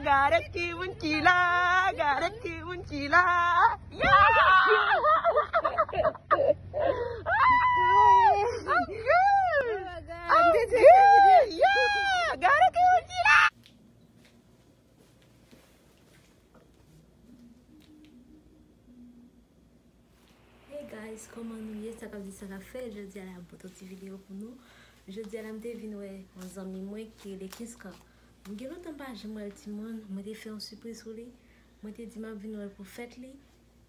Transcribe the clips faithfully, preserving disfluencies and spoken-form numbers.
Gade ki moun ki la, gade ki moun ki la. Yeah! Yeah! Gade ki moun ki la. Hey guys, kòman nou ye? Sa k ap di, sa k ap fèt? Jodi a la, m pote yon ti videyo pou nou. Jodi a la, m te vin wè yon zanmi mwen ki rele Kinska. M gen lontan m pa janm wè l, timoun. Mwen te fè yon sipriz pou li. Mwen te di m ap vin wè l pou fèt li.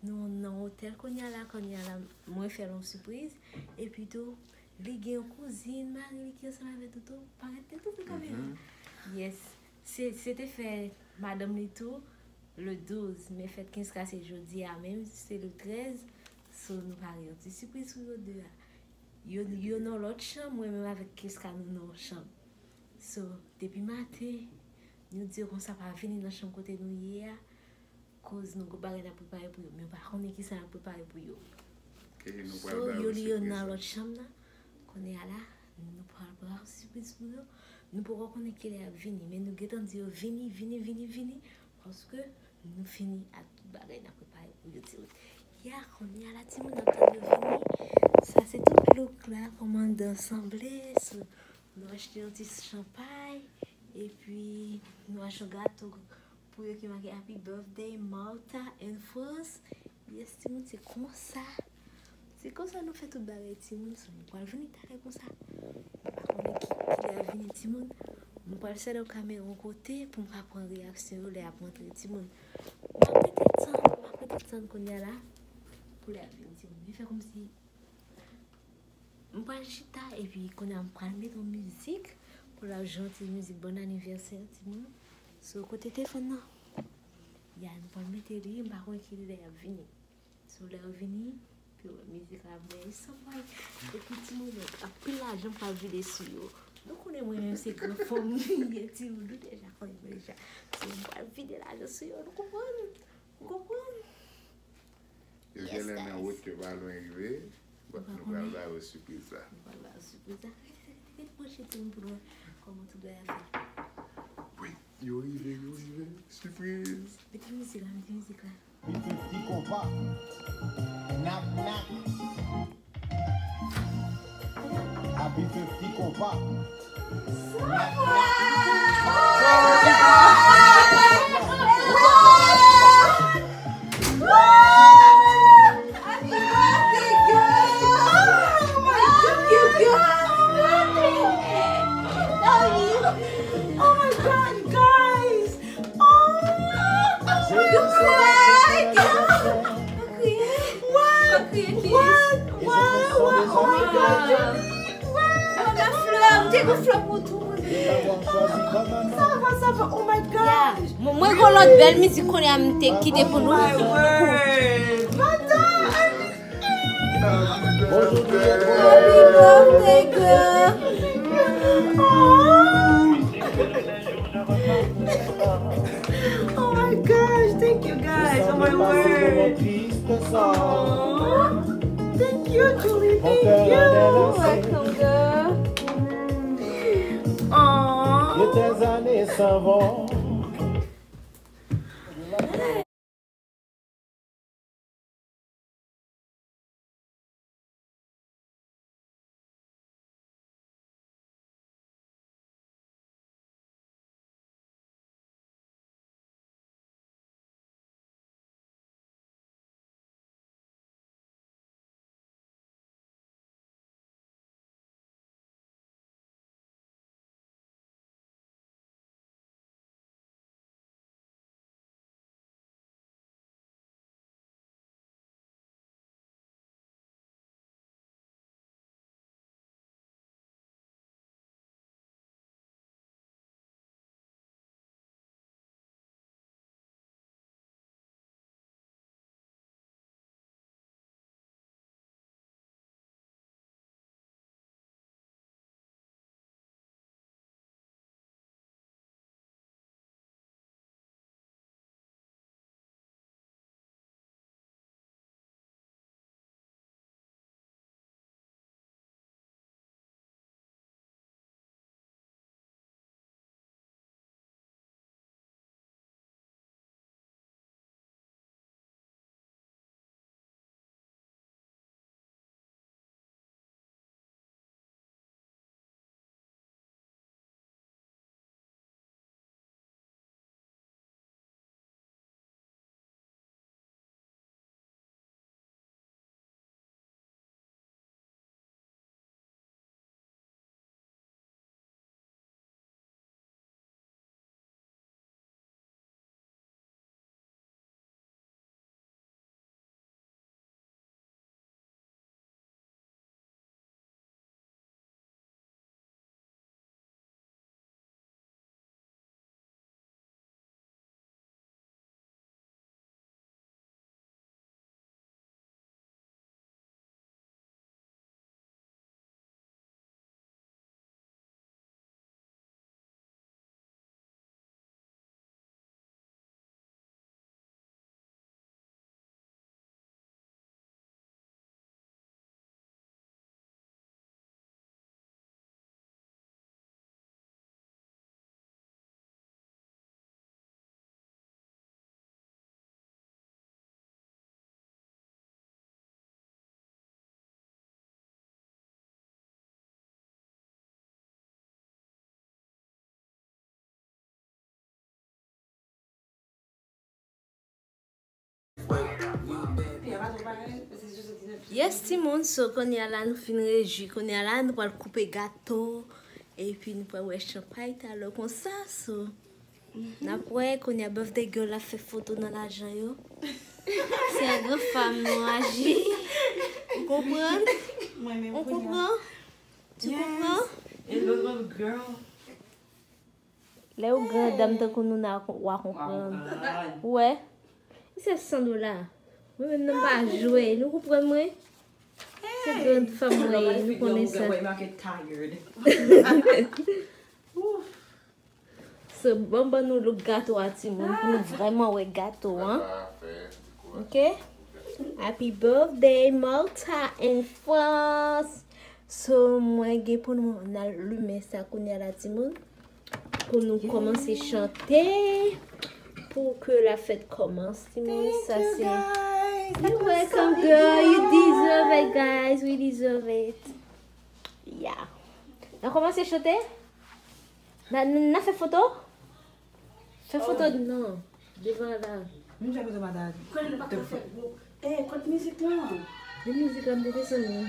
Nou nan otèl kounye a la, kounye a la, mwen fè l yon sipriz. Epi tou, li gen yon kouzin mari li ki ansanm avè l tou. Parèt tèt ou sou kamera. Yes. Se, se te fè madanm li tou le douz, men fèt Kinska se jodi a menm, se le trèz. So, nou pare yon ti sipriz pou yo de a. Yo, yo nan lòt chanm, mwen menm avèk Kinska, nou nan yon chanm. So, depi maten, nou di yo konsa pa vini nan chanm kote nou ye a, koz nou gon bagay n ap prepare pou yo, men yo pa konnen kisa n ap prepare pou yo. Ok, nou pral ba yo sipriz la. So, yo li yo nan lòt chanm nan, kounye a la, nou pral ba yo sipriz pou yo. Nou poko konnen kilè y ap vini, men nou gentan di yo vini, vini, vini, vini, paske nou fini ak tout bagay n ap prepare pou yo dirèk. Ya, kounye a la, timoun, n ap tann yo vini. Sa se tout look la, kòman nou sanble, so, nou achte yon ti chanpay, epi nou achte yon gato pou yo ki make Happy Birthday, Martha and Friends. Yes, timoun, se konsa. Se konsa nou fè tout bagay, timoun. So, nou pral vini talè konsa. M pa konnen ki, kilè y ap vini, timoun. M pral sèt yon kamera yon kote pou m ka pran reyaksyon yo lè y ap rantre, timoun. M ap rete tann, m ap rete tann kounye a la pou lè y ap vini, timoun. Men fè kòmsi m pral chita, epi kounye a m pral mete yon mizik pou l ap jwe yon ti mizik bòn anivèsè, timoun. So, kote telefòn nan? Ya, nou pral mete li, m pa konnen kilè y ap vini. So, lè yo vini, pou yo wè mizik la, men, sa mwen. Epi, timoun, anpil lajan pral vide sou yo. Nou konnen mwen menm se gran fanm mwen ye, timoun, nou deja konnen mwen deja. So, m pral vide lajan sou yo, nou konprann? Ou konprann? Yo genlè nan wout, yo pa lwen rive. Bon, nou pral ba yo sipriz la. Nou pral ba yo sipriz la. Rete, rete, rete branche, timoun, pou nou wè kòman tout bagay ap fèt. Wi, yo rive, yo rive. Sipriz. Mete mizik la, mete mizik la. Happy fifty konpa. Nak, nak. Happy fifty konpa. Nak, nak. Happy birthday, girl! Oh my God, you girl! Oh my God, guys! Oh! You cry, girl! What? What? What? What? Oh my God, Julie! What? Mwen gen flè, mwen te gen flè pou tou. Sa va, sa va. Oh my God! Mwen, mwen gen lòt bèl mizik kounye a m te kite pou nou. Oh my word! Madam! Bonjou, Juliette. Happy birthday, girl! Oh! Oh my gosh, thank you guys. Oh my word. Oh, thank you, Julie. Thank you. You're welcome, girl. Aw. Yes, timoun, so kounye a la nou fin rejwi. Kounye a la nou pral koupe gato. Epi nou pral wè chanpay talè konsa, so. N ap wè, kounye a birthday girl ap fè foto nan lajan yo. Se an gran fanm nou aji. Ou konprann? Ou konprann? Tu comprends? Lè yo grandam tankou nou na w a konprann. Ou wè? Se san dola. Mwen menm nan m pa jwe. Nou konprann mwen? Se grann fanm mwen ye, nou konnen sa. So, ban m ban nou look gato a timoun pou nou vrèman wè gato an. Ok? Happy birthday, Malta and France. So, mwen gen pou nou, n al limen sa kounye a la timoun. Pou nou kòmanse chante. Pou ke la fèt kòmanse timoun. Sa se. You're welcome, girl. You deserve it, guys. We deserve it. Yeah. N a kòmanse chante? N a, n a fè foto? Fè foto non. Devan la. Vin fè foto madanm. Kote nou pa ka fè gwo. Eh, kot mizik lan? Men mizik lan m te desann li.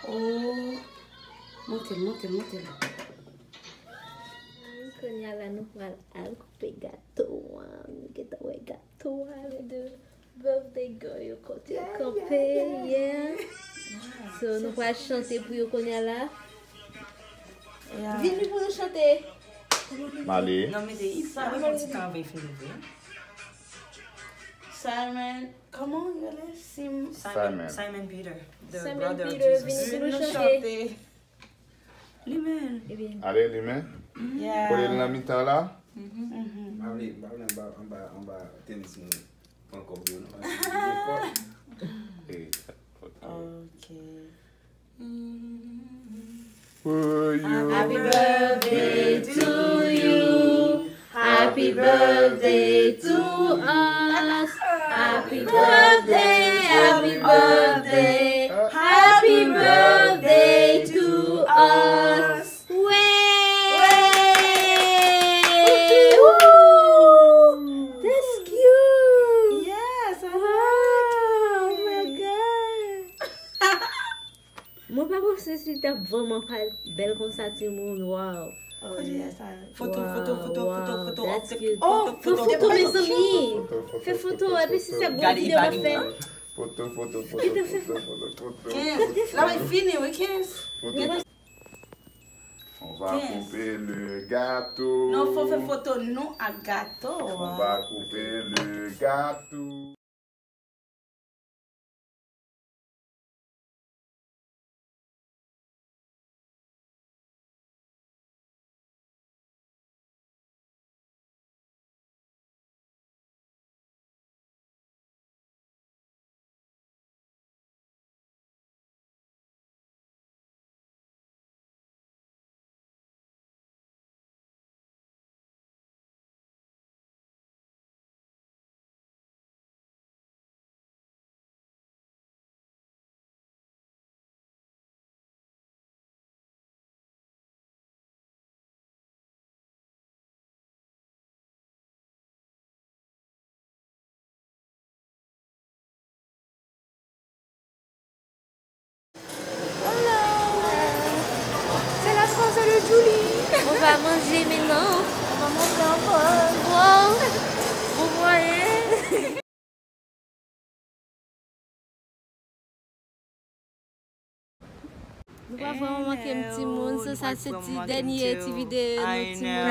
Oh. Monte l, monte l, monte l. Kounye a la nou pral al koupe gato an. Nou gentan wè gato a, lè de birthday girl yo kote yo kanpe, yeah. So, nou pral chante pou yo kounye a la. Vini pou nou chante. M ale. Non, mete, mete yon ti tan anvan l fin ouvri. Simon, kòman w rele? Sim- Simon. Simon. Simon Peter, the brother of Jesus. Vini pou nou chante. Limen. Ale, limen. Yeah. Kole l nan mitan la. M pa vle, m pa vle anba, anba, anba tenis nou pran kòb yo, non. Ok. Happy birthday to you. Happy birthday to us. Happy birthday, happy birthday, happy birthday to us. Wey! Woo! That's cute! Yes, I like it. Oh my God! Mwen pa panse si l t ap vrèman pa bèl konsa, timoun. Wow. Foto, foto, foto, foto, foto. That's cute. Oh, fè foto, mezanmi. Fè foto, epi si se bon videyo w ap fè. Foto, foto, foto, foto, foto, foto. Kens. La, mwen fini, wi, Kens. On va couper le gâteau. Non, fò fè foto nou ak gato a. On va couper le gâteau. Hello. C'est la soirée de Julie. On va manger maintenant. On va manger ensemble. Wow. Bon moyen. Nou pa vrèman manke m, timoun. So, sa se ti dènye ti videyo nou, timoun.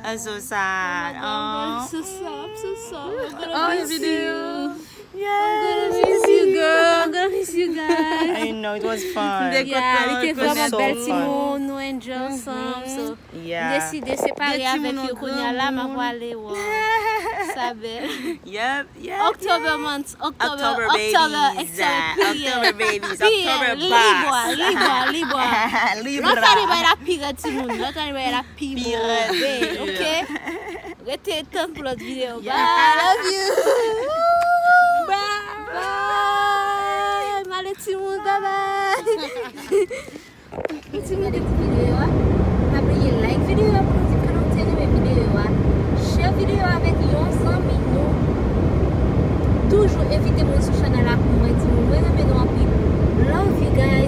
I'm so sad. I'm so sad. I'm so sad. I'm gonna miss you. Yeah. I'm gonna miss you, girl. I'm gonna miss you guys. I know, it was fun. Yeah, li te vrèman bèl, timoun. Nou enjoy ansanm. So, m deside separe avèk yo kounye a la, m ap prale, wow. Sa bèl. Yep, yep. October months, October, October, October, babies, October, October babies, October boss. Libra, Libra, Libra. Lòt ane bay la pi rèd, timoun. Lòt ane bay la pi move, ok? Rete tann pou lòt videyo. Bye, I love you. Bye. Bye. M ale, timoun, bye bye. Pou ti moun ki te videyo a, pa bliye like videyo a pou nou di ke nou te renmen videyo a. Share videyo a avèk yon zanmi nou. Toujou envite moun sou chanèl la pou mwen, di moun mwen renmen nou anpil. Love you guys.